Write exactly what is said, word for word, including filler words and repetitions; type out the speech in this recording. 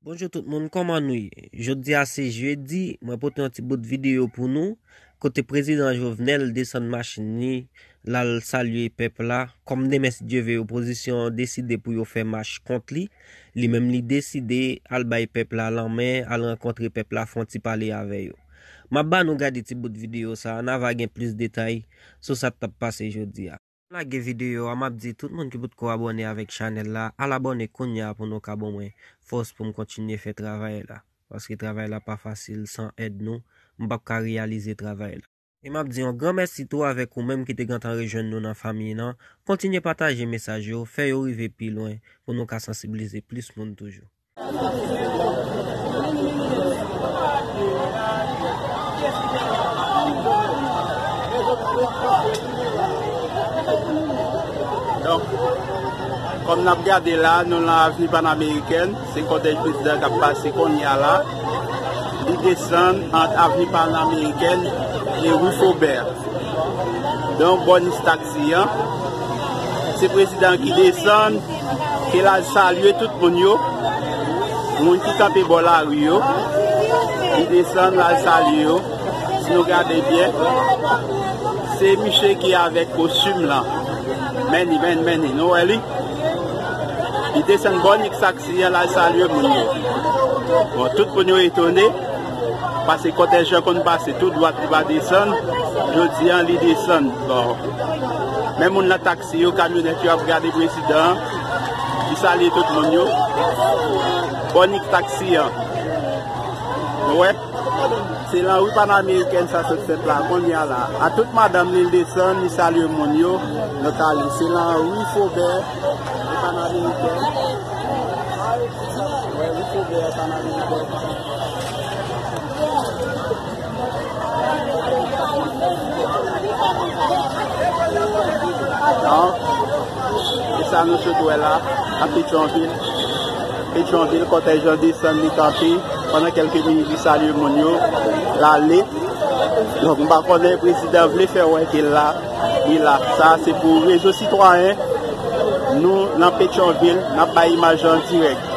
Bonjou tout moun, kòman nou ye? Jodi a se jedi, mwen pote yon ti bout videyo pou nou, kote prezidan Jovenel desann machin li, l al salye pèp la. Kòm demen, si Dye ve, opozisyon an deside pou yo fè mach kont li, li menm li deside al bay pèp la lanmen, al rankontre pèp la, fè yon ti pale avè yo. M ap ba nou gade ti bout videyo sa a, n a va gen plis detay sou sa k t ap pase jodi a. Lage videyo a, m ap di tout moun ki potko abòne avèk chanèl la, al abòne kounye a pou nou ka ban mwen fòs pou m kontinye fè travay la. Paske travay la pa fasil, san èd nou, m p ap ka reyalize travay la. E m ap di yon gran mèsi tou avèk ou menm ki te gentan rejwenn nou nan fanmi nan. Kontinye pataje mesaj yo, fè yo rive pi lwen pou nou ka sansibilize plis moun toujou. Donk, kòm n ap gade la, nou nan Avni Panamerikèn, se kòtèj prezidan k ap pase kounye a la. Li desann ant Avni Panamerikèn e Ri Fobè. Donk, bò niz taksi an, se prezidan ki desann, ke l al salye tout moun yo. Moun ki kanpe bò lari yo, li desann, l al salye yo. Si nou gade byen, se misye ki avèk kostim lan. Men li, men, men li, nou wè li? Li desann bò niz taksi an, l al salye moun yo. Bon, tout moun yo etone, paske kòtèj lan konn pase tou dwat, li pa desann. Jodi an, li desann. Bon, men moun nan taksi yo, kamyonèt yo ap gade prezidan an. Li salye tout moun yo. Bò niz taksi an. Nou wè? Se lan Ri Panamerikèn sa sot fèt la, kounye a la. A tout madanm li, l desann, li salye moun yo. Nou ka ale. Se lan Ri Fobè, Ri Panamerikèn. Wè, Ri Fobè, Ri Panamerikèn. Non. E sa nou sot wè la, a Petyonvil. Petyonvil, kòtèj lan desann, li kanpe. Pandan kèlke minit, li salye moun yo, l ale. Donk, m pa konnen, prezidan vle fè wè ke l la, li la. Sa, se pou rezo sitwayen. Nou, nan Petyonvil, n ap bay imaj yo an dirèk.